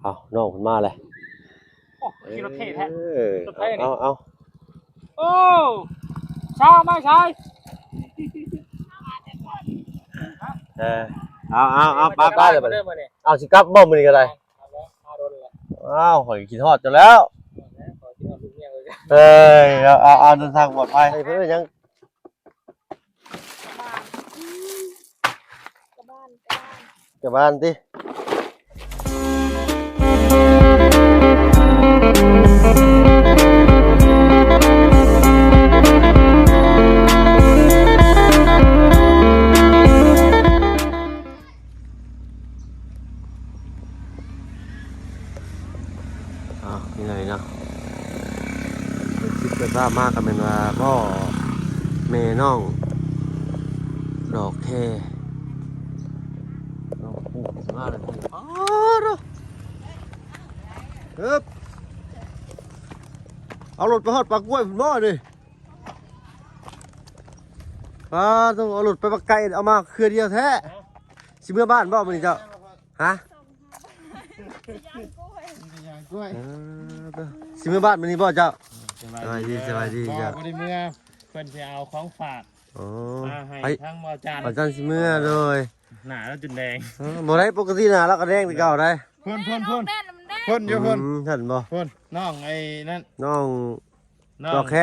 ເອົາ ນ້ອງເພິ່ນມາແລ້ວ. ໂອ້ ຂີ່ລົດເທ່ແທ້ ເອີ ລົດເທ່ນີ້ ເອົາ ເອົາ ໂອ້ ຊາວມາຊາຍ ເອີ ເອົາ ເອົາ ເອົາ ໄປ ໄປເລີຍບັດນີ້. ເອົາ ຊິກັບບໍ່ມື້ນີ້ກໍໄດ້? ເອົາ ມາດົນແລ້ວ ອ້າວ ຂ້ອຍຄິດຮອດເຈົ້າແລ້ວ ເອີຍ ເອົາ ເອົາ ເດີນທາງປອດໄພ. ເພິ່ນເອີ້ນຫຍັງ? ກະບ້ານ ກະບ້ານ ກະບ້ານຕິ. ອ້າວ ນີ້ເນາະ ເພິ່ນຊິເປີດວາບມາກໍແມ່ນວ່າພໍ່ແມ່ນ້ອງດອກແຄ ມາແລ້ວ ອ້າວ ເອີບ ເອົາລົດໄປຮອດປ່າກ້ວຍພຸ້ນບໍ່ນີ້? ປ້າໂທ້ ເອົາລົດໄປບັກໄກ ເອົາມາເຄືອດຽວແທ້. ຊິເມືອບ້ານບໍ່ມື້ນີ້ເຈົ້າ? ຮະ? ເອີ ຊິເມືອບ້ານມື້ນີ້ບໍ່ເຈົ້າ? ສະບາຍດີ ສະບາຍດີ ບໍ່ ເຈົ້າ ບໍ່ໄດ້ເມືອ ເພິ່ນຊິເອົາຂອງຝາກ ໂອ້ ມາໃຫ້ທາງບ່າວຈັນ ບ່າວຈັນຊິເມືອ ໂດຍ ໜ້າລາວຈົນແດງ ເອີ ບໍ່ໄດ້ ປົກກະຕິໜ້າລາວກໍແດງຄືເກົ່າໄດ໋. ພຸ້ນ ພຸ້ນ ພຸ້ນ ພຸ້ນຢູ່ພຸ້ນ ອືມ ເຫັນບໍ່? ພຸ້ນ ນ້ອງໄອ້ນັ້ນ ນ້ອງ ນ້ອງດອກແຄ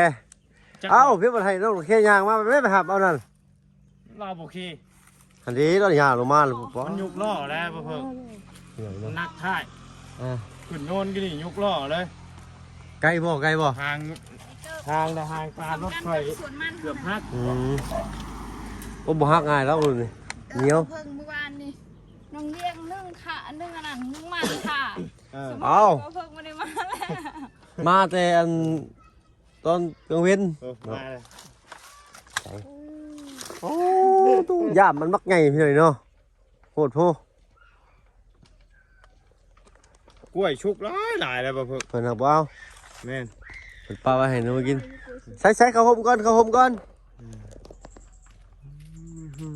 ເອົ້າ ເພິ່ນບໍ່ໃຫ້ນ້ອງດອກແຄຍ່າງມາ ໄປ ໄປຮັບເອົານັ້ນ ລາວບໍ່ຂີ່ ຫັ້ນເດ້ ລາວຍ່າງລົງມາແລ້ວ ມັນຍຸກລໍ້ແລ້ວ ບໍ່ເພີ່ງ ໜັກທ້າຍ ອ່າ ຂຶ້ນໂນນຢູ່ນີ້ຍຸກລໍ້ເລີຍ. ໄກບໍ່? ໄກບໍ່? ທາງ ທາງລະ ທາງປາລົດໄຟເກືອບຫັກ ອືມ ໂອ້ ບໍ່ຫັກງ່າຍແລ້ວນີ້ ໜຽວ ເພິ່ງມື້ວານນີ້ ນ້ອງລ້ຽງໜຶ່ງຂາ ໜຶ່ງອັນນັ້ນ ໜຶ່ງມັນຂາ ເອີ ເອົ້າ ເພິ່ງບໍ່ໄດ້ມາແລ້ວ ມາແຕ່ອັນ ຕອນກາງເວັນ ເອີ ມາແລ້ວ ໂອ້ ຕູ້ຢາມມັນບັກໃຫຍ່ພີ່ນ້ອງເນາະ ໂພດໂພ ກ້ວຍຊຸກຫຼາຍໆແລ້ວບໍ່ເພິ່ງ ເພິ່ນຫາກບໍ່ເອົາ ແມ່ນ ເພິ່ນປະໄວ້ໃຫ້ໜູກິນ ໃສ່ໆ ເຂົ້າຮົ່ມກ່ອນ ເຂົ້າຮົ່ມກ່ອນ ອືມ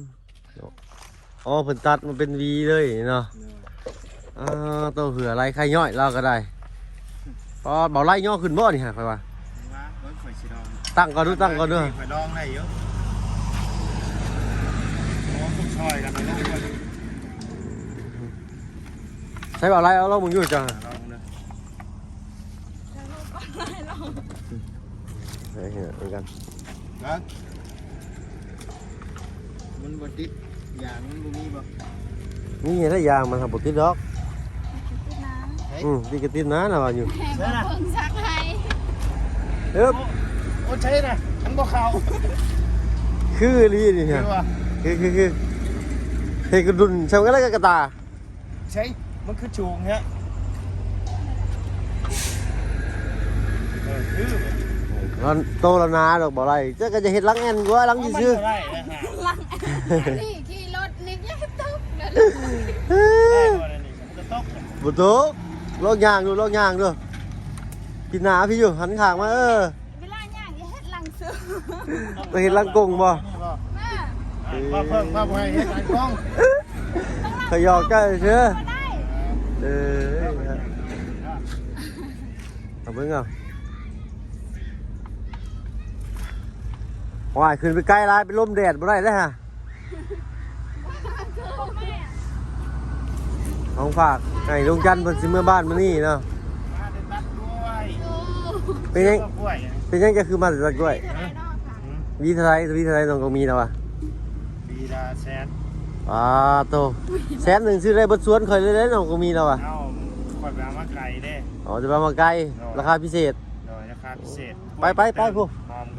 ອໍ ເພິ່ນຕັດມາເປັນຫວີເລີຍເນາະ ໂດຍ ອ່າ ໂຕເຫືອໄຫຼໄຄຍ້ອຍລາວກໍໄດ້ ອໍ ເບົາໄຫຼຍໍຂຶ້ນບໍ່ນີ້ຫາ ຂ້ອຍວ່າ ວ່າເບິ່ງ ຂ້ອຍຊິລອງ ຕັ້ງກ່ອນດູ ຕັ້ງກ່ອນດູ ຂ້ອຍລອງໄດ້ຢູ່ ໂອ້ ຕ້ອງຊ່ອຍກັນເນາະ ໃຊ້ເບົາໄຫຼ ເອົາລອງເບິ່ງຢູ່ເຈົ້າ ລອງເບິ່ງເດີ ໃຊ້ເຫືອນກັນ ຮະ ມັນບໍ່ຕິດ ຢາງມັນບໍ່ມີບໍ່? ມີແຫຼະຢາງ ມັນຫາກບໍ່ຕິດດອກ ຕິດນາ ເຮີ້ຍ ອືມ ຕິດກໍຕິດນາ ລາວວ່າຢູ່ ແມ່ບໍ່ເບິ່ງສັກໃຫ້ ເອີບ ໂອ້ ໃຊ່ນະ ມັນບໍ່ເຂົ້າ ຄືອີ່ຫຼີນີ້ ຄືວ່າ ຄື ຄື ຄື ເຮັດກະດຸນ ຊ່ຳກັນແລ້ວກໍກະຕາ ໃຊ່ ມັນຄືສູງແທ້ ເອີ ຄື ມັນໂຕລະນາດອກບໍ່ໄດ້ ເຈົ້າກໍຈະເຮັດຫຼັງແອ່ນກວ່າຫຼັງຊື່ໆ ຫຼັງ ນີ້ຂີ່ລົດນີ້ຍັງຕົກເລີຍ ບໍ່ຕົກ ລອງຍ່າງດູ ລອງຍ່າງດູ ປີໜ້າພີ່ຢູ່ ຫັນຂ້າງມາ ເອີ ເວລາຍ່າງຢ່າເຮັດຫຼັງສູງ ຕ້ອງເຮັດຫຼັງກົງບໍ່? ນີ້ບໍ່? ມາ ເອີ ວ່າເພິ່ງວ່າບໍ່ໃຫ້ເຮັດຫຼັງກົງ ຂ້ອຍຫຍອກເຈົ້າຊື່ ບໍ່ໄດ້ ເອີ ເອົາເບິ່ງເອົາ ໂອ້ຍ ຂຶ້ນໄປໄກຫຼາຍ ໄປລົມແດດບໍ່ໄດ້ເດ້ຫະ. ຂອງຝາກໃຫ້ລຸງຈັນ ເພິ່ນຊິເມືອບ້ານມື້ນີ້ເນາະ. ເປັນຫຍັງ ເປັນຫຍັງເຈົ້າຄືມາແຕ່ຕັດກ້ວຍ? ຫະ? ຫວີເທົ່າໃດ? ຫວີເທົ່າໃດ ນ້ອງກອງມີລາວວ່າ? ຫວີລະແສນ. ປາໂຕ ແສນໜຶ່ງຊື້ໄດ້ເບິດສວນຂ້ອຍເລີຍເດ້ ນ້ອງກອງມີລາວວ່າ. ເອົ້າ ຂ້ອຍໄປເອົາມາໄກເດ້. ອໍ ຈະໄປເອົາມາໄກ ໂດຍ ລາຄາພິເສດ. ໂດຍ ລາຄາພິເສດ. ໄປ ໄປ ໄປພຸ້ນ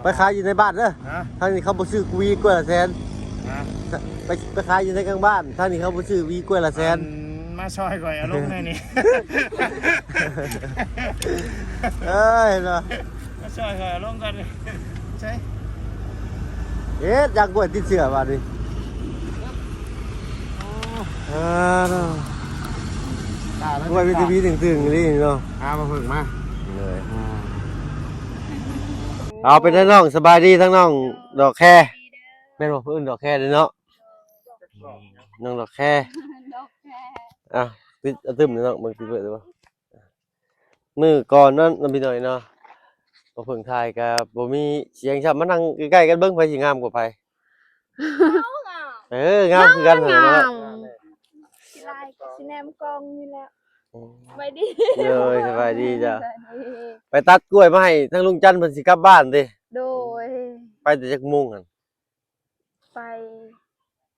ໄປຂາຍຢູ່ໃນບ້ານເດີ. ຮະ? ທາງນີ້ເຂົາບໍ່ຊື້ຫວີກ້ວຍລະແສນ. ຮະ? ໄປ ໄປຂາຍຢູ່ໃນກາງບ້ານ ທາງນີ້ເຂົາບໍ່ຊື້ຫວີກ້ວຍລະແສນ. ອັນ ມາຊ່ອຍຂ້ອຍເອົາລົງແດ່ນີ້. ເອີຍເນາະ ມາຊ່ອຍຂ້ອຍເອົາລົງກ່ອນ. ໃຊ່ ເຮັດຢາກກ້ວຍຕິດເຊື້ອບາດນີ້. ເອີ ກ້ວຍມີແຕ່ຫວີຕຶງໆ ອີ່ຫຼີເນາະ. ຫາມາເພິ່ງມາ ເລີຍ ເອົາ ເປັນໄດນ້ອງ ສະບາຍດີທັງນ້ອງດອກແຄ ແມ່ນບໍ່? ເພິ່ນເອີ້ນດອກແຄເດ້ເນາະ ນ້ອງດອກແຄ. ດອກແຄ ອ່ະ ປິດ ອະ ຕຶ້ມເດ້ນ້ອງ ເບິ່ງຕິດໄວ້ບໍ່? ມື້ກ່ອນນັ້ນເນາະ ພີ່ນ້ອງເນາະ ບໍ່ເພິ່ງຖ່າຍກໍບໍ່ມີສຽງຊ້ຳ ມານັ່ງໃກ້ໆກັນເບິ່ງ ໃຜຊິງາມກວ່າໃຜ. ເຮົາງາມ ເອີ ງາມຄືກັນຫັ້ນແຫຼະເນາະ ຊິລາຍກໍຊິແນມກ້ອງນີ້ແຫຼະ. ອືມ ສະບາຍດີ ໂດຍ ສະບາຍດີຈົ້ະ ສະບາຍດີ. ໄປຕັດກ້ວຍມາໃຫ້ທາງລຸງຈັນ ເພິ່ນຊິກັບບ້ານຕິ? ໂດຍ ໄປແຕ່ຈັກໂມງຫັ້ນ? ໄປ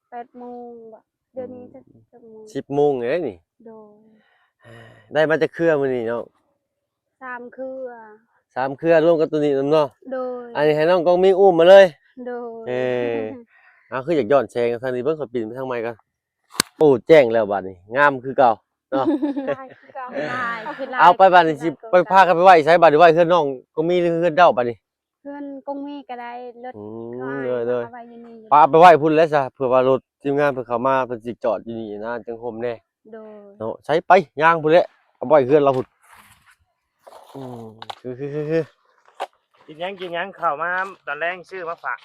ແປດໂມງບໍ? ດຽວນີ້ຈັກ ອືມ ຈັກໂມງ? ສິບໂມງເດ້ນີ້. ໂດຍ ໄດ້ມາຈັກເຄືອມື້ນີ້ນ້ອງ? ສາມເຄືອ ສາມເຄືອ ລວມກັບໂຕນີ້ນຳເນາະ. ໂດຍ ອັນນີ້ໃຫ້ນ້ອງກອງມີອຸ້ມມາເລີຍ. ໂດຍ ເອີ ເອົາ ຄືຢາກຍ້ອນແສງທາງນີ້ເບິ່ງ ຂໍປິ່ນໄປທາງໃໝ່ກ່ອນ. ໂອ້ ແຈ້ງແລ້ວບາດນີ້ ງາມຄືເກົ່າເນາະ ຫຼາຍຄືເກົ່າ ຫຼາຍຄືຫຼາຍ. ເອົາ ໄປບາດນີ້ຊິໄປພາກັນໄປໄວ້ໃສບາດນີ້? ໄວ້ເຮືອນນ້ອງກອງມີ ຫຼື ເຮືອນເຈົ້າບາດນີ້? ເຮືອນກອງມີກໍໄດ້ ລົດ ອືມ ເຂົາອ້າຍ ໂດຍໆ ເຂົາເອົາໄວ້ຢູ່ນີ້ຢູ່ ປະ ເອົາໄປໄວ້ພຸ້ນແຫຼະຊະ ເພື່ອວ່າລົດທີມງານເພິ່ນເຂົ້າມາ ເພິ່ນຊິຈອດຢູ່ນີ້ນະ ຈັ່ງຮົ່ມແດ່. ໂດຍ ເນາະ ໃສໄປ ຍ່າງພຸ້ນແຫຼະ ເອົາໄວ້ເຮືອນລາວພຸ້ນ. ອືມ ຄື ຄື ຄື ຄື ກິນຫຍັງ ກິນຫຍັງ? ເຂົ້າມາຕອນແລງຊື້ມາຝາກ.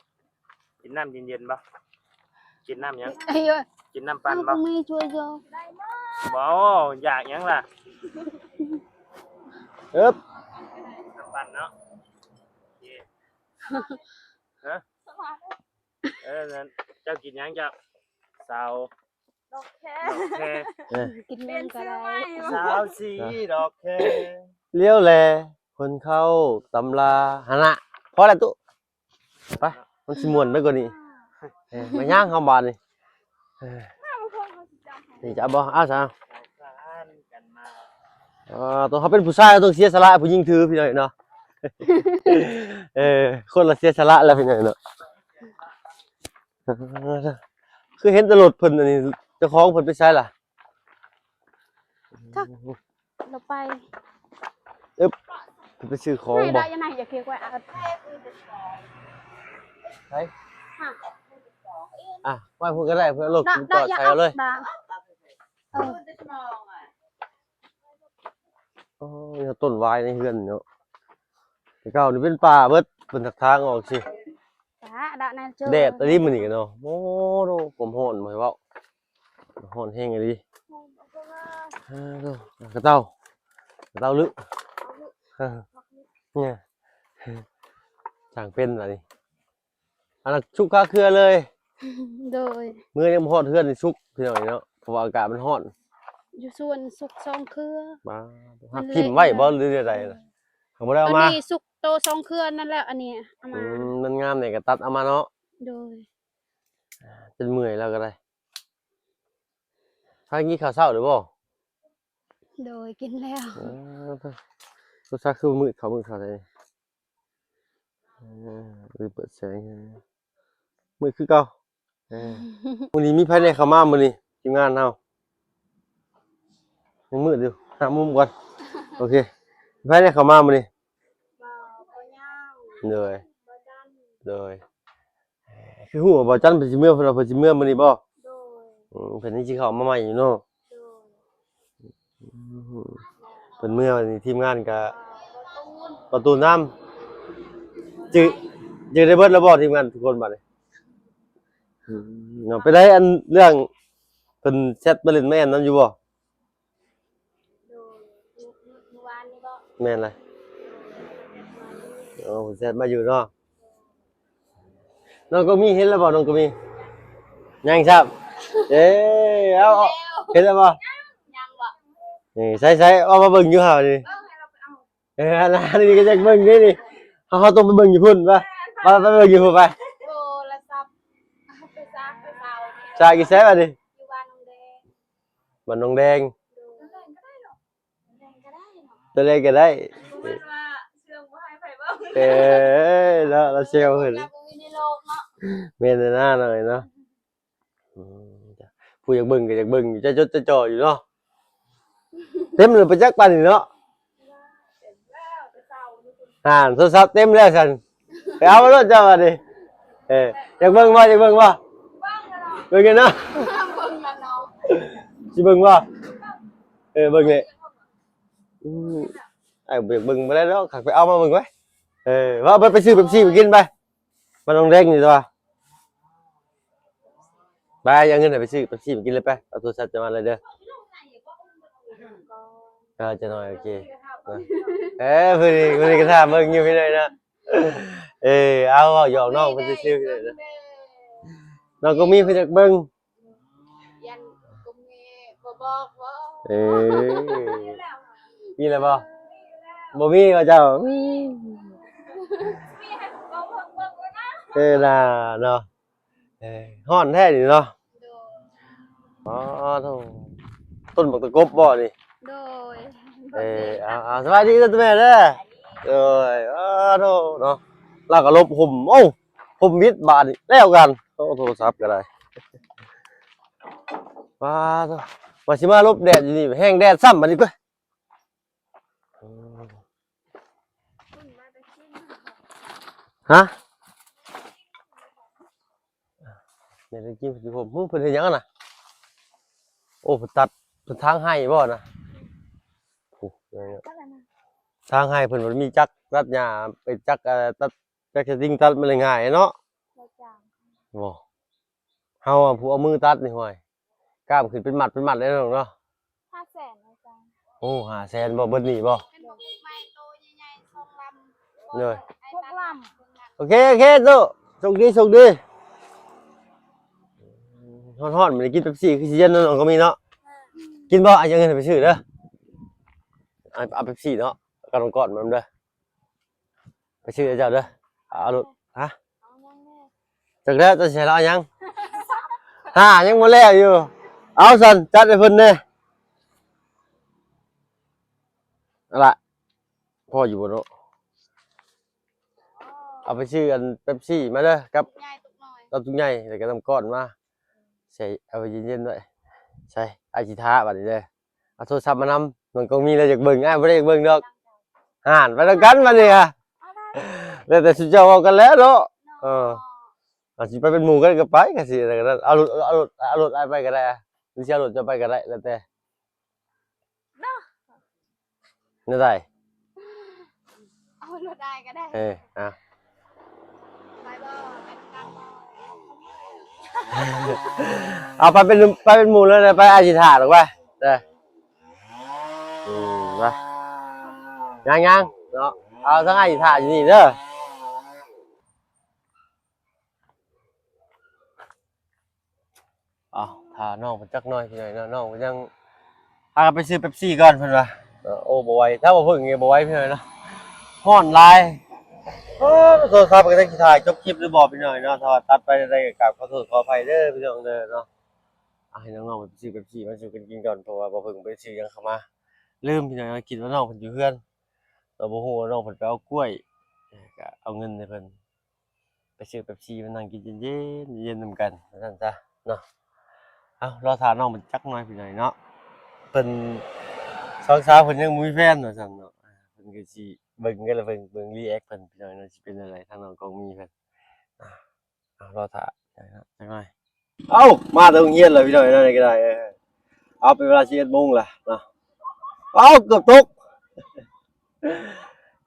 ກິນນ້ຳເຢັນໆບໍ່? ກິນນ້ຳຫຍັງ? ເອີ ກິນນ້ຳປັ່ນບໍ່? ບໍ່ ຢາກຫຍັງລະ? ເອີບ ນ້ຳປັ່ນເນາະ. ໂອເຄ ຮະ? ເອີ ນັ້ນ ເຈົ້າກິນຫຍັງເຈົ້າ? ຊາວ ດອກແຄ ດອກແຄ ເອີ ກິນຫຍັງກໍໄດ້ ຊາວສີ່ ດອກແຄ. ຫຼຽວແລຄົນເຂົ້າຕຳລາ ຫັ້ນນະ. ພໍແລ້ວຕຸ ໄປ ມັນຊິມ່ວນໄປກວ່ານີ້. ເອີ ມາຍ່າງເຮົາບາດນີ້. ເອີ ນີ້ຈະເອົາບໍ່? ເອົາຊະ. ເອີ ໂຕເຮົາເປັນຜູ້ຊາຍ ເຮົາຕ້ອງເສຍສະຫຼະໃຫ້ຜູ້ຍິງຖື ພີ່ນ້ອງເນາະ. ເອີ ຄົນລະເສຍສະຫຼະແລ້ວ ພີ່ນ້ອງເນາະ. ຄືເຫັນແຕ່ລົດເພິ່ນ ອັນນີ້ເຈົ້າຂອງເພິ່ນໄປໃສລະ? ຈັກ ລາວໄປ ເອີບ ເພິ່ນໄປຊື້ຂອງບໍ່? ໄດ້ ໄດ້ ຢ່າເກໄວ້ ເອົາ ໄປ ຮະ ອ່ະ ໄວ້ພຸ້ນກໍໄດ້ ເພື່ອລົດ ໄດ້ ຈອດໃສ່ເອົາເລີຍ ໄດ້ ເອີ ໂອ້ຍ ຕົ້ນວາຍໃນເຮືອນເນາະ ແຕ່ເກົ່ານີ້ເປັນປ່າເບິດ ເພິ່ນຖາກທາງອອກຊິ. ດາດານາໂຈ ແດດອີ່ຫຼີມື້ນີ້ກະເນາະ. ໂອ້ໂຫ ຄວາມຮ້ອນບໍ່ໃຫ້ເວົ້າ ຮ້ອນແຮງອີ່ຫຼີ. ເອີ ກະເຕົາ ກະເຕົາລຶ ເອີ ນີ້ ຊ່າງເປັນລະນີ້. ອັນນັ້ນສຸກຄາເຄືອເລີຍ. ໂດຍ ເມື່ອຍັງບໍ່ຮອດເຮືອນນີ້ສຸກ ພີ່ນ້ອງເນາະ ເພາະວ່າອາກາດມັນຮ້ອນ. ຢູ່ສວນສຸກສອງເຄືອ. ບາດ ມັນເລະ ຫາກຖິ້ມໄວ້ບໍ່ ຫຼືແນວໃດນະ? ຫາກບໍ່ໄດ້ເອົາມາ. ອັນນີ້ສຸກໂຕສອງເຄືອນັ້ນແຫຼະ ອັນນີ້ເອົາມາ. ອືມ ມັນງາມແດ່ກະຕັດເອົາມາເນາະ. ໂດຍ ຈົນເມື່ອຍແລ້ວກໍໄດ້. ພາກັນກິນເຂົ້າເຊົ້າແລ້ວບໍ່? ໂດຍ ກິນແລ້ວ. ເອີ ໂທລະສັບຄືມືດເຂົ້າມືດເຂົ້າແທ້. ເອີ ລືມເປີດແສງ ມືດຄືເກົ່າ. ເອີ ມື້ນີ້ມີໃຜແດ່ເຂົ້າມາມື້ນີ້ ທີມງານເຮົາ? ຍັງມືດຢູ່ ຫາມຸມກ່ອນ. ໂອເຄ ມີໃຜແດ່ເຂົ້າມາມື້ນີ້? ບໍ່ ບໍ່ຍາວ ໂດຍ ບໍ່ຈັນ ໂດຍ. ຄືຮູ້ວ່າບໍ່ຈັນເພິ່ນຊິເມືອ ເພິ່ນວ່າເພິ່ນຊິເມືອມື້ນີ້ບໍ່? ໂດຍ ອືມ ເພິ່ນຍັງຊິເຂົ້າມາໃໝ່ຢູ່ເນາະ. ໂດຍ ອືມ ເພິ່ນເມືອນີ້ ທີມງານກະ ບໍ່ຕູນ ບໍ່ຕູນນຳ. ຈື່ ຈື່ໄດ້ເບິດແລ້ວບໍ່ ທີມງານທຸກຄົນບາດນີ້? ອືມ ເນາະ ເປັນໃດ ອັນເລື່ອງເພິ່ນແຊັດມາຫຼິ້ນມາແອນນຳຢູ່ບໍ່? ໂດຍ ມື້ ມື້ ມື້ວານນີ້ບໍ? ແມ່ນລະ. ໂອ້ ເພິ່ນແຊັດມາຢູ່ເນາະ. ນ້ອງກະມີເຫັນແລ້ວບໍ່? ນ້ອງກະມີ ຍັງຊ້ຳ. ເອີ ເອົາ ເຫັນແລ້ວບໍ່? ຍັງ ຍັງບໍ? ນີ້ ໃສ່ ໃສ່ ເອົາມາເບິ່ງຢູ່ຫານີ້. ເອີ ໃຫ້ລາວໄປເອົາ. ເອີ ອັນນີ້ກະຢາກເບິ່ງເດ້ນີ້. ເຮົາ ເຮົາຕ້ອງໄປເບິ່ງຢູ່ພຸ້ນປະ ປະ ໄປເບິ່ງຢູ່ພຸ້ນໄປ. ໂທລະສັບ ໄປຊາກ ໄປເຊົານີ້ ຊາກຢູ່ໃສບາດນີ້? ຢູ່ບ້ານໜອງແດງ. ບ້ານໜອງແດງ. ໂດຍ ຕອນແລງກະໄດ້ເນາະ ຕອນແລງກະໄດ້. ບໍ່ແມ່ນວ່າເຊື່ອງບໍ່ໃຫ້ໃຜເບິ່ງ. ເອີ ເນາະ ລາວແຊວເພິ່ນ ລາວບໍ່ມີໃນໂລກເນາະ. ແມ່ນແລ້ວນະ ນ້ອງເອີຍເນາະ. ອືມ ຜູ້ຢາກເບິ່ງກະຢາກເບິ່ງຢູ່ ຈະຈົດຈະຈໍຢູ່ເນາະ. ເຕັມເລີຍໄປຈັກປານນີ້ເນາະ. ຫັ້ນ ໂທລະສັບເຕັມແລ້ວຊັ້ນ ໄປເອົາມາໂລດເຈົ້າບາດນີ້. ເອີ ຢາກເບິ່ງບໍ່? ຢາກເບິ່ງບໍ່? ເບິ່ງຢູ່ເນາະ ຊິເບິ່ງບໍ່? ເອີ ເບິ່ງແຫຼະ. ອືມ ອ້າຍບໍ່ຢາກເບິ່ງບໍ່ໄດ້ດອກ ຄັກໄປເອົາມາເບິ່ງໄວ້. ເອີ ວ່າໄປ ໄປຊື້ເປັບຊີໄປກິນໄປ ບ້ານໜອງແດງນີ້ຕົວະ. ໄປ ເອົາເງິນໃຫ້ໄປຊື້ເປັບຊີໄປກິນເລີຍໄປ. ເອົາໂທລະສັບຈະມາເລີຍເດີ. ເອີ ຈັກໜ້ອຍ ໂອເຄ. ເອີ ເພິ່ນນີ້ ເພິ່ນນີ້ກໍຖ້າເບິ່ງຢູ່ພີ່ນ້ອງເນາະ. ເອີ ເອົາ ເວົ້າຫຍອກນ້ອງເພິ່ນຊື່ໆ ເອີ ນ້ອງກໍມີເພິ່ນຢາກເບິ່ງ ຢ້ານກໍມີບໍ່ບອກບໍ່. ເອີ ມີແລ້ວບໍ່? ບໍ່ມີວ່າເຈົ້າ ເອີ ນາເນາະ. ເອີ ຮ້ອນແທ້ນີ້ເນາະ. ໂດຍ. ອໍ ໂທ້ ຕົ້ນບັກຕະກົບບໍ່ນີ້? ໂດຍ. ເອີ ເອົາ ເອົາ ສະບາຍດີເດີແມ່ເດີ. ໂດຍ. ອໍ ໂທ້ເນາະ ລາວກໍຫຼົບຮົ່ມ ໂອ້ ຮົ່ມມິດບາດນີ້ແລ້ວກັນ. ໂອ້ ໂທລະສັບກໍໄດ້ ປາໂທ້ ວ່າຊິມາຫຼົບແດດຢູ່ນີ້ ແຮງແດດຊ້ຳບາດນີ້ເວີ້ຍ. ຮະ? ແມ່ນກິນຢູ່ພຸ້ນ. ຫື ເພິ່ນເຮັດຫຍັງຫັ້ນນະ? ໂອ້ ເພິ່ນຕັດ ເພິ່ນຖາງໄຮ່ບໍ່ນະ? ໂອ້ ຖາງໄຮ່ເພິ່ນບໍ່ໄດ້ມີຈັກຕັດຫຍ້າ ໄປຈັກ ເອີ ຕັດ ຈັກສະຕິງຕັດມັນໄດ້ງ່າຍເນາະ. ບໍ່ ເຮົາອະ ຜູ້ເອົາມືຕັດນີ້ ຫ້ວຍ ກ້າມຂຶ້ນເປັນມັດເປັນມັດເດ້ນ້ອງເນາະ. ຫ້າແສນອາຈານ. ໂອ້ ຫ້າແສນບໍ່ ເບິດນີ້ບໍ່? ເປັນພວກໄມ້ໂຕໃຫຍ່ໆ ສອງລຳ. ໂດຍ. ຫົກລຳ. ໂອເຄ ໂອເຄ ໂຕ ໂຊກດີ ໂຊກດີ. ຮ້ອນໆ ມື້ນີ້ກິນເປັບຊີຄືຊິເຢັນເນາະ ນ້ອງກໍມີເນາະ. ກິນບໍ່? ອາ ເອົາເງິນໃຫ້ໄປຊື້ເດີ ເອົາ ເອົາເປັບຊີເນາະ ກັບນ້ຳກ້ອນມານຳເດີ. ໄປຊື້ໃຫ້ເຈົ້າເດີ. ເອົາໂລດ. ຮະ? ເອົາຫຍັງແດ່? ຈັກແລ້ວເຈົ້າຊິໃຫ້ລາວເອົາຫຍັງ? ຫາ ຍັງບໍ່ແລ້ວຢູ່. ເອົາຊັ້ນ ຈັດໃຫ້ເພິ່ນແດ່. ເອົາລະ ພໍຢູ່ບໍ່ເນາະ? ເອົາໄປຊື້ອັນເປັບຊີມາເດີ ກັບ ໃຫຍ່ຕຸກນ້ອຍ ກັບຕຸກໃຫຍ່ ແລ້ວກໍນ້ຳກ້ອນມາ ໃສ່ ເອົາໄວ້ເຢັນໆ ໄວ້. ໃສ່ ອ້າຍຊິຖ້າບາດນີ້ເດີ. ເອົາໂທລະສັບມານຳ ນ້ອງກອງມີແລ້ວຢາກເບິ່ງ ອ້າຍບໍ່ໄດ້ຢາກເບິ່ງດອກ. ຫັ້ນ ໄປນຳກັນບາດນີ້ ແລ້ວແຕ່ຊຸມເຈົ້າເວົ້າກັນແຫຼະເນາະ. ເອີ ເຮົາຊິໄປເປັນໝູ່ກັນກໍໄປ ກໍຊິ ເອົາລົດ ເອົາລົດ ເອົາລົດອ້າຍໄປກໍໄດ້ ຫຼືຊິເອົາລົດເຈົ້າໄປກໍໄດ້ ແລ້ວແຕ່. ແນວໃດ? ເອົາລົດອ້າຍກໍໄດ້. ເອີ ອ່ະ ໄປບໍ່? ໄປນຳກັນບໍ່? ເອົາໄປເປັນ ໄປເປັນໝູ່ເລີຍ ໄປ ອ້າຍຊິຖ້າດອກ ໄປເດີ. ອືມ ໄປ ຍ່າງໆ ເນາະ ເອົາ ທາງອ້າຍຊິຖ້າຢູ່ນີ້ເດີ. ອ້າວ ຖ້ານ້ອງເພິ່ນຈັກໜ້ອຍ ພີ່ນ້ອງເນາະ ນ້ອງເພິ່ນຍັງ ພາກັນໄປຊື້ເປັບຊີກ່ອນເພິ່ນວ່າ. ເອີ ໂອ້ ບໍ່ໄຫວ ຖ້າບໍ່ເພິ່ນນີ້ບໍ່ໄຫວ ພີ່ນ້ອງເນາະ ຮ້ອນຫຼາຍ. ເອີ ໂທລະສັບກໍໄດ້ຖ່າຍຈົບຄລິບຫຼືບໍ່ ພີ່ນ້ອງເນາະ ຖ້າວ່າຕັດໄປໃດກໍກາບຂໍໂທດຂໍອະໄພເດີ ພີ່ນ້ອງເດີເນາະ. ອ່ະ ໃຫ້ນ້ອງໆໄປຊື້ເປັບຊີມາສູ່ກັນກິນກ່ອນ ເພາະວ່າບໍ່ເພິ່ນໄປຊື້ຫຍັງເຂົ້າມາ ລືມ ພີ່ນ້ອງເນາະ ຄິດວ່ານ້ອງເພິ່ນຢູ່ເຮືອນ ແຕ່ບໍ່ຮູ້ວ່ານ້ອງເພິ່ນໄປເອົາກ້ວຍ ກໍເອົາເງິນໃຫ້ເພິ່ນ. ໄປຊື້ເປັບຊີມານັ່ງກິນເຢັນໆ ເຢັນນຳກັນວ່າຊັ້ນຊະເນາະ. ເອົາ ລໍຖ້ານ້ອງເພິ່ນຈັກໜ້ອຍ ພີ່ນ້ອງເນາະ ເພິ່ນ ສອງສາວເພິ່ນຍັງບໍ່ມີແຟນວ່າຊັ້ນເນາະ. ເພິ່ນກໍຊິເບິ່ງກັນລະ ເບິ່ງ ເບິ່ງຣີແອັກເພິ່ນ ພີ່ນ້ອງເນາະ ຊິເປັນແນວໃດ ທາງນ້ອງກອງມີເພິ່ນ. ອ່າ ເອົາ ລໍຖ້າຈັກໜ້ອຍ. ເອົ້າ ມາແຕ່ໂຮງຮຽນແລ້ວ ພີ່ນ້ອງເອີຍ ນັ້ນກໍໄດ້. ເອີ ເອົາ ເປັນເວລາສິບເອັດໂມງແລ້ວເນາະ. ເອົ້າ ເກືອບຕົກ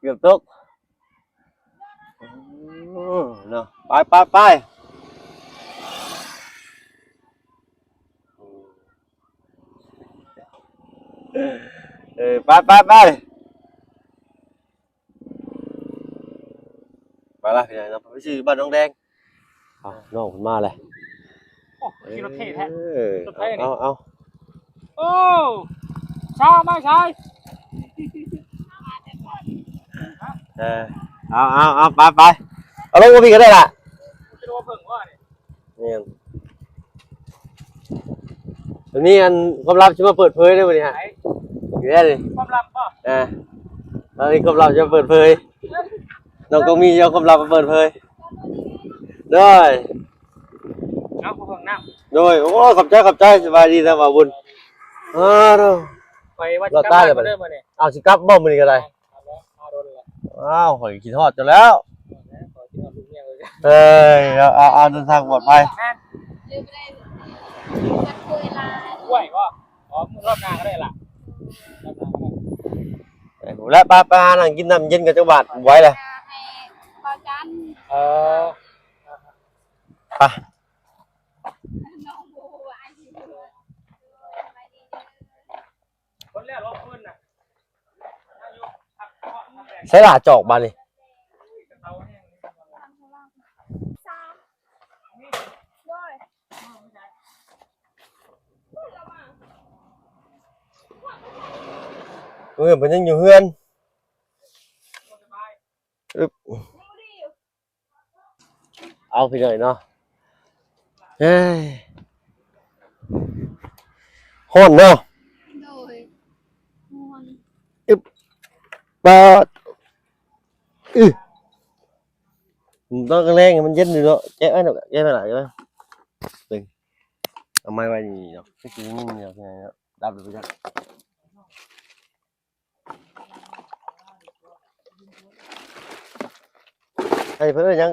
ເກືອບຕົກ ໂອ້ ເນາະ. ໄປ ໄປ ໄປ ເອີ ໄປ ໄປ ໄປ. ໄປລະ ພີ່ນ້ອງເນາະ ໄປຊື້ບ້ານໜອງແດງ. ເອົາ ນ້ອງເພິ່ນມາແລ້ວ. ໂອ້ ຂີ່ລົດເທ່ແທ້. ເອີ ລົດໃຜນີ້? ເອົາ ເອົາ ໂອ້ ຊາວມາຊາຍ. ເອີ ເອົາ ເອົາ ເອົາ ໄປ ໄປ ເອົາລົງມາພີ້ກໍໄດ້ລະ. ຈະລົງມາເບິ່ງບໍ່ນີ້? ແມ່ນ. ອັນນີ້ ອັນ ຄວາມລັບຊິມາເປີດເຜີຍເດ້ມື້ນີ້ຮະ. ໃຜ? ຢູ່ແລ້ວນີ້ ຄວາມລັບບໍ່? ເອີ ອັນນີ້ຄວາມລັບຈະເປີດເຜີຍ. ນ້ອງກໍມີເຈົ້າຄວາມລັບມາເປີດເຜີຍ. ໂດຍ ເອົາ ຜູ້ເບິ່ງນຳ. ໂດຍ ໂອ້ ຂອບໃຈ ຂອບໃຈ. ສະບາຍດີນະ ບ່າວບຸນ. ເອີ ໂດຍ ຂ້ອຍວ່າຊິກັບບ້ານເດີມື້ນີ້. ເອົາ ຊິກັບບໍ່ມື້ນີ້ກໍໄດ້? ມາດົນແລ້ວ. ອ້າວ ຂ້ອຍຄິດຮອດເຈົ້າແລ້ວ. ເອີຍ ເອົາ ເອົາ ເດີນທາງປອດໄພ. ກ້ວຍບໍ່? ອໍ ມື້ລອບໜ້າກໍໄດ້ລະ. ເອີ ແລ້ວໄປ ໄປຫານັ່ງກິນນ້ຳເຢັນກັນຈັກບາດ ບໍ່ໄຫວແລ້ວ. ເອີ ໄປ. ຄົນແລ້ວລອບຄືນນະ. ໃສລະຈອກບາດນີ້? ເອີ ເພິ່ນຍັງຢູ່ເຮືອນ. ອຶບ ເອົາພີ່ນ້ອງເນາະ ເຮີ້ຍ ຮ້ອນເນາະ. ໂດຍ ຮ້ອນ. ອຶບ ປາດ ອື ຕ້ອງແລງໃຫ້ມັນເຢັນຢູ່ເນາະ. ແກະໄວ້ເນາະ ແກະໄວ້ລະ ແກະໄວ້ ເບິ່ງ ເອົາໄມ້ໄວ້ນີ້ເນາະ ຄືຊິມີເນາະ ດັບໄປຈັກ. ໃຫ້ເພິ່ນເອີ້ນຫຍັງ?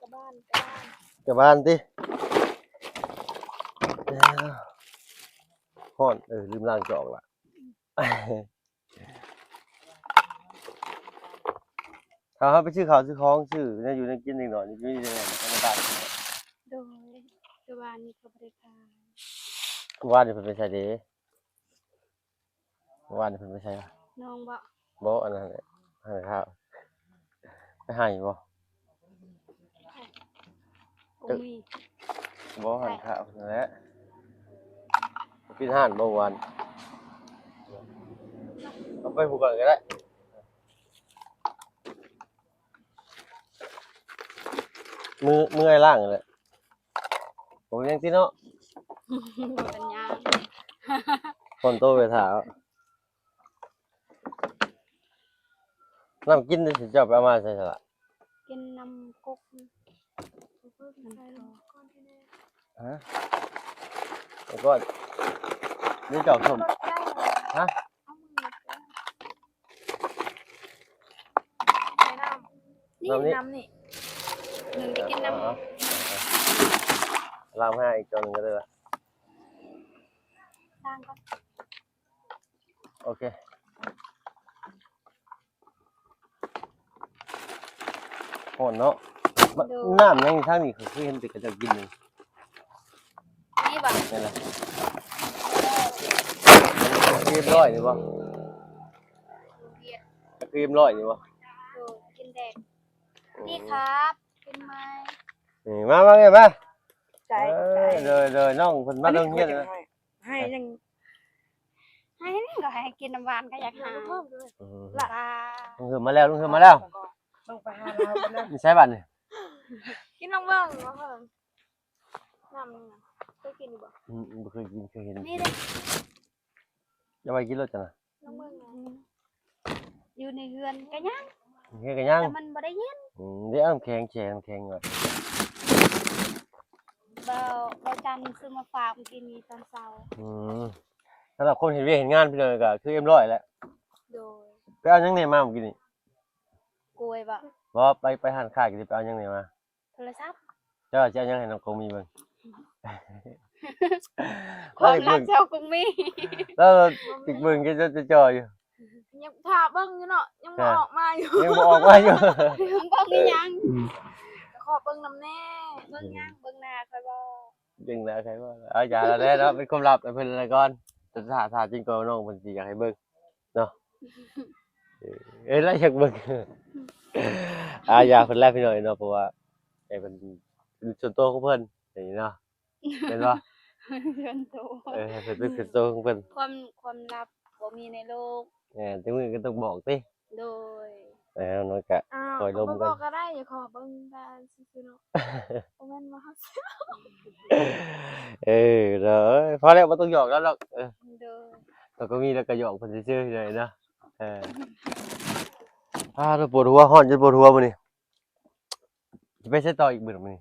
ກະບານ ກະບານ ກະບານຕິ. ຮ້ອນ ເອີ ລືມລ້າງຈອກລະ. ຖ້າເຮົາໄປຊື້ເຂົ້າຊື້ຂອງ ຊື້ແນວຢູ່ແນວກິນເດັກນ້ອຍນີ້ ຢູ່ໃນ ໃນບ້ານ. ໂດຍ ແຕ່ວ່ານີ້ເຂົາບໍ່ໄດ້ຂາຍ. ເມື່ອວານນີ້ເພິ່ນໄປໃສເດ? ເມື່ອວານນີ້ເພິ່ນໄປໃສວະ? ນ້ອງບໍ? ບໍ່ ອັນນັ້ນແຫຼະ ຫັ້ນຂ້າວ ໄປໃຫ້ບໍ່? ບໍ່ມີ. ບໍ່ ຫັ້ນຂ້າວຫັ້ນແຫຼະ ໄປ ປິດຮ້ານບໍ່ວານ? ເອົາໄປຜູ້ກ່ອນກໍໄດ້ ມື ມືອ້າຍລ້າງຫັ້ນແຫຼະ. ບໍ່ເປັນຫຍັງຕິເນາະ ບໍ່ເປັນຫຍັງ ຄົນໂຕໄປຖ້າ. ນ້ຳກິນເດ ເຈົ້າໄປເອົາມາໃສສະລະ? ກິນນ້ຳກົກ. ຮະ? ແລ້ວກໍນີ້ຈອກສົ້ມ. ຮະ? ໃສ່ນ້ຳ ນີ້ ນ້ຳນີ້ ໜຶ່ງຈະກິນນ້ຳ. ເອົາ ລ້າງໃຫ້ອີກຈອກໜຶ່ງກໍໄດ້ລະ ລ້າງກ່ອນ. ໂອເຄ ຮ້ອນເນາະ. ໂດຍ ນ້ຳຫຍັງທາງນີ້ ຂ້ອຍຄືເຫັນແຕ່ເຂົາເຈົ້າກິນນີ້ ນີ້ບໍ? ນີ້ແຫຼະ ຄຣີມຮ້ອຍນີ້ບໍ? ຄຣີມຮ້ອຍນີ້ບໍ? ໂດຍ ກິນແດງ. ໂອ້ ນີ້ຄັບ ກິນໄມ້ ນີ້ ມາ ມາ ມາ ໃຈ ເອີ ໃຈ ໂດຍ ໂດຍ ນ້ອງເພິ່ນມາໂຮງຮຽນ ໃຫ້ຍັງ ໃຫ້ນີ້ກໍໃຫ້ກິນນ້ຳຫວານກໍຢາກຫາຍ. ອືມ ລະ ລຸງເຮືອມາແລ້ວ ລຸງເຮືອມາແລ້ວ ລົງໄປຫາລາວກັນເດີ. ຢູ່ໃສບາດນີ້? ກິນລອງເບິ່ງວ່າເພິ່ນ ນ້ຳນີ້ນະ ເຄີຍກິນຢູ່ບໍ່? ອືມ ບໍ່ເຄີຍກິນ ເຄີຍເຫັນ ນີ້ເດ້ ຢ່າໄວ້ກິນໂລດຈ້ະນະ. ລອງເບິ່ງນະ ຢູ່ໃນເຮືອນກະຍັງ ເຮືອນກະຍັງ ແຕ່ມັນບໍ່ໄດ້ເຢັນ. ອືມ ເດ້ ນ້ຳແຂງ ແຊ່ນ້ຳແຂງໄວ້. ເບົາ ເບົາຈັນຊື້ມາຝາກມື້ກີ້ນີ້ຕອນເຊົ້າ. ອືມ ສຳລັບຄົນເຮັດວຽກເຮັດງານ ພີ່ນ້ອງ ກໍຄືເອັມຮ້ອຍແຫຼະ. ໂດຍ ໄປເອົາຫຍັງແດ່ມາມື້ກີ້ນີ້? ກ້ວຍບໍ? ບໍ່ ໄປ ໄປຮ້ານຄ້າ ກໍຊິໄປເອົາຫຍັງແດ່ມາ? ໂທລະສັບ. ເຈົ້າຊິເອົາຫຍັງໃຫ້ນ້ອງກົງມີເບິ່ງ? ຄວາມລັບເຈົ້າກົງມີ ແລ້ວຕິກເບິ່ງຈະຈ່ອຍຢູ່. ຍັງຖ້າເບິ່ງຢູ່ເນາະ ຍັງບໍ່ອອກມາຢູ່ ຍັງບໍ່ອອກມາຢູ່. ເບິ່ງອີ່ຫຍັງ? ກໍຂໍເບິ່ງນຳແດ່. ເບິ່ງຫຍັງ? ເບິ່ງໜ້າຂ້ອຍບໍ່? ເບິ່ງໜ້າຂ້ອຍບໍ່? ເອົາ ຢ່າແລ້ວເນາະ ເປັນຄວາມລັບໃຫ້ເພິ່ນລະກ່ອນ. ຖ້າ ຖ້າຈິງກໍນ້ອງເພິ່ນຊິຢາກໃຫ້ເບິ່ງ ເນາະ. ເອີ ລະຢາກເບິ່ງ ອາ ຢ່າເພິ່ນແຫຼະພີ່ນ້ອງເນາະ ເພາະວ່າໃຫ້ເພິ່ນ ເປັນສ່ວນຕົວຂອງເພິ່ນນີ້ເນາະ ແມ່ນບໍ່? ສ່ວນຕົວ ເອີ ໃຫ້ເພິ່ນເປັນສ່ວນຕົວຂອງເພິ່ນ. ຄວາມ ຄວາມລັບບໍ່ມີໃນໂລກ. ແມ່ນ ຈັກມື້ກໍຕ້ອງບອກຕິ. ໂດຍ ເອີ ນ້ອຍກະ ອ້າວ ຄ່ອຍລົມກັນ ກໍບໍ່ບອກກໍໄດ້ ຢາກຂໍເບິ່ງແຕ່ຊື່ໆເນາະ. ບໍ່ແມ່ນວ່າເຮົາ ເອີ ເດີ ພໍແລ້ວ ບໍ່ຕ້ອງຫຍອກລາວດອກ. ເອີ ໂດຍ ແລ້ວກໍມີ ແລ້ວກໍຫຍອກເພິ່ນຊື່ໆເລີຍເນາະ. ເອີ ອາ ປວດຫົວ ຮ້ອນຈົນປວດຫົວມື້ນີ້. ຊິໄປໃສຕໍ່ອີກມື້ນີ້?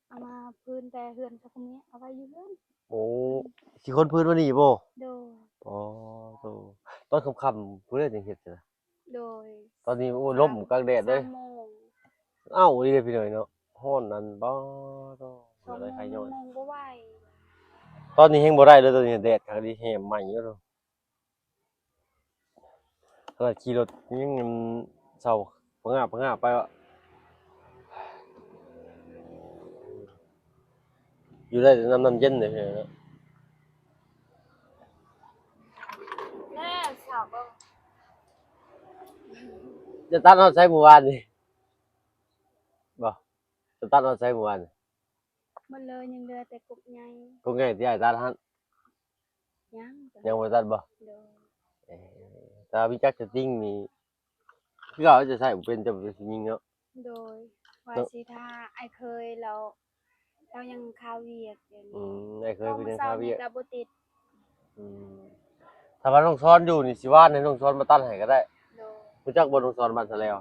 ເອົາມາພື້ນແຕ່ເຮືອນຊະກະເມຍ ເອົາໄວ້ຢູ່ເຮືອນ. ໂອ້ ຊິຂົນພື້ນມື້ນີ້ບໍ? ໂດຍ ອໍ ໂຕ ຕອນຄ່ຳໆພຸ້ນເດີ ຈັ່ງເຮັດຊະ. ໂດຍ ຕອນນີ້ ໂອ້ ລົມກາງແດດເລີຍ. ສາມໂມງ ເອົ້າ ດີເດ້ພີ່ນ້ອງເນາະ ຮ້ອນນັ້ນ ປາໂຕ ສອງໂມງ ບໍ່ໄດ້ໃຜຍ້ອນ ໂມງບໍ່ໄຫວ. ຕອນນີ້ແຮງບໍ່ໄດ້ເລີຍ ຕອນນີ້ແດດຄັກດີ ແຮງໄໝ້ຢູ່. ຂະໜາດຂີ່ລົດຍັງເຊົາພະງາບພະງາບໄປວະ ຢູ່ໄດ້ແຕ່ນ້ຳ ນ້ຳເຢັນເດ້. ຈະຕັດຮອດໃສມື້ວານນີ້? ບໍ່ ຈະຕັດຮອດໃສມື້ວານນີ້? ໝົດເລີຍ ຍັງເຫຼືອແຕ່ກົກໃຫຍ່. ກົກໃຫຍ່ທີ່ອ້າຍຕັດຫັ້ນ? ຍັງ ຍັງບໍ່ຕັດບໍ່? ໂດຍ. ເອີ ແຕ່ວ່າມີຈັກສະຕິງນີ້ ຄືເຂົາຈະໃຊ້ບໍ່ເປັນ ຈະເປັນຜູ້ຍິງເນາະ. ໂດຍ ວ່າຊິຖ້າອ້າຍເຂີຍແລ້ວ ລາວຍັງຄາວຽກດຽວນີ້. ອືມ ອ້າຍເຂີຍເພິ່ນຍັງຄາວຽກ ກໍບໍ່ຕິດ. ອືມ ຖ້າວ່ານ້ອງຊອນຢູ່ນີ້ ຊິວານໃຫ້ນ້ອງຊອນມາຕັດໃຫ້ກໍໄດ້. ໂດຍ. ຮູ້ຈັກບໍ່ນ້ອງຊອນບ້ານສະແລວ?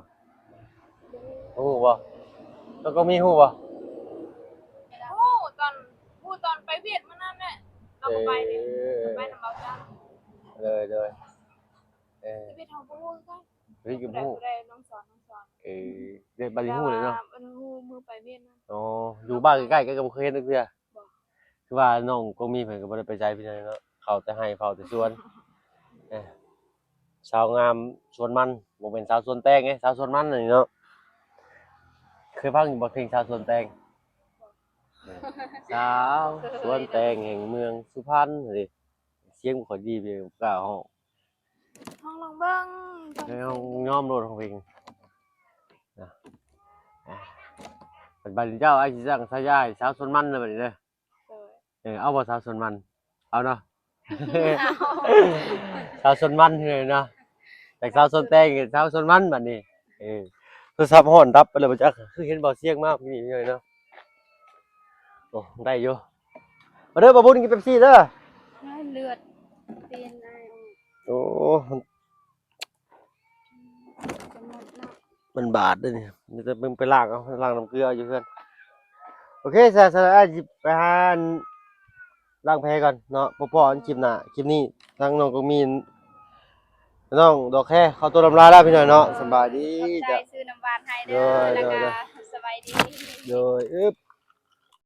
ຮູ້ບໍ່? ແລ້ວກໍມີຮູ້ບໍ່? ຮູ້ ຕອນ ຮູ້ຕອນໄປຫວຽດມື້ນັ້ນແຫຼະ ເຮົາກໍໄປເດ້. ເອີ ໄປນຳເບົາຈັນ. ໂດຍ ໂດຍ. ເອີ ຊີວິດເຮົາບໍ່ຮູ້ຄືກັນ. ເອີ ບໍ່ຮູ້ ຜູ້ໃດ ນ້ອງສອນ ນ້ອງສອນ. ເອີ ເດ້ ບັດນີ້ຮູ້ແລ້ວເນາະ. ແຕ່ວ່າບໍ່ຮູ້ມື້ໄປຫວຽດນະ. ອໍ ຢູ່ບ້ານໃກ້ໆ ກໍບໍ່ເຄີຍເຫັນຈັກເທື່ອ. ບໍ່ ຄືວ່ານ້ອງກໍມີ ເພິ່ນກໍບໍ່ໄດ້ໄປໃສພີ່ນ້ອງເນາະ ເຝົ້າແຕ່ໄຮ່ເຝົ້າແຕ່ສວນ. ເອີ ສາວງາມສວນມັນ ບໍ່ແມ່ນສາວສວນແຕງເດ້ ສາວສວນມັນນີ້ເນາະ. ເຄີຍຟັງຢູ່ບໍ່ເພງສາວສວນແຕງ? ບໍ່. ເອີ ສາວສວນແຕງແຫ່ງເມືອງສຸພັນເດ້. ສຽງບໍ່ຄ່ອຍດີ ບໍ່ກ້າຮ້ອງ. ຮ້ອງລອງເບິ່ງ. ເອີ ຮ້ອງຍອມໂລດ ຮ້ອງເພງນະ. ບັດນີ້ເຈົ້າ ອ້າຍຊິຕັ້ງສາຍາໃຫ້ສາວສວນມັນເດີບັດນີ້ເດີ. ໂດຍ. ເອີ ເອົາບໍ່ສາວສວນມັນ? ເອົາເນາະ. ສາວສວນມັນເດີເນາະ. ຈາກສາວສວນແຕງ ສາວສວນມັນບັດນີ້. ເອີ ໂທລະສັບຮ້ອນດັບໄປແລ້ວບໍ່ຈັກ ຄືເຫັນເບົາສຽງມານີ້ເນາະ. ໂອ້ ໄດ້ຢູ່. ມາເດີ ບ່າວບຸນກິນເປັບຊີເດີ. ເລືອດຕີນອ້າຍອອກ. ໂອ້ ມັນບາດເດ້ນີ້ ມີແຕ່ມຶງໄປລ້າງເອົາ ລ້າງນ້ຳເກືອຢູ່ເຮືອນ. ໂອເຄ ຊະ ຊະ ອ້າຍຊິໄປຫາລ້າງແຜກ່ອນເນາະ. ພໍ້ກັນຄລິບໜ້າ. ຄລິບນີ້ທາງນ້ອງກໍມີ ນ້ອງດອກແຄ ຂໍຕົວລຳລາແລ້ວພີ່ນ້ອງເນາະ. ສະບາຍດີ. ຂອບໃຈ ຊື້ນ້ຳຫວານໃຫ້ເດີ. ໂດຍ ແລ້ວກໍ ໂດຍ ໂດຍ ສະບາຍດີ. ໂດຍ ອຶບ.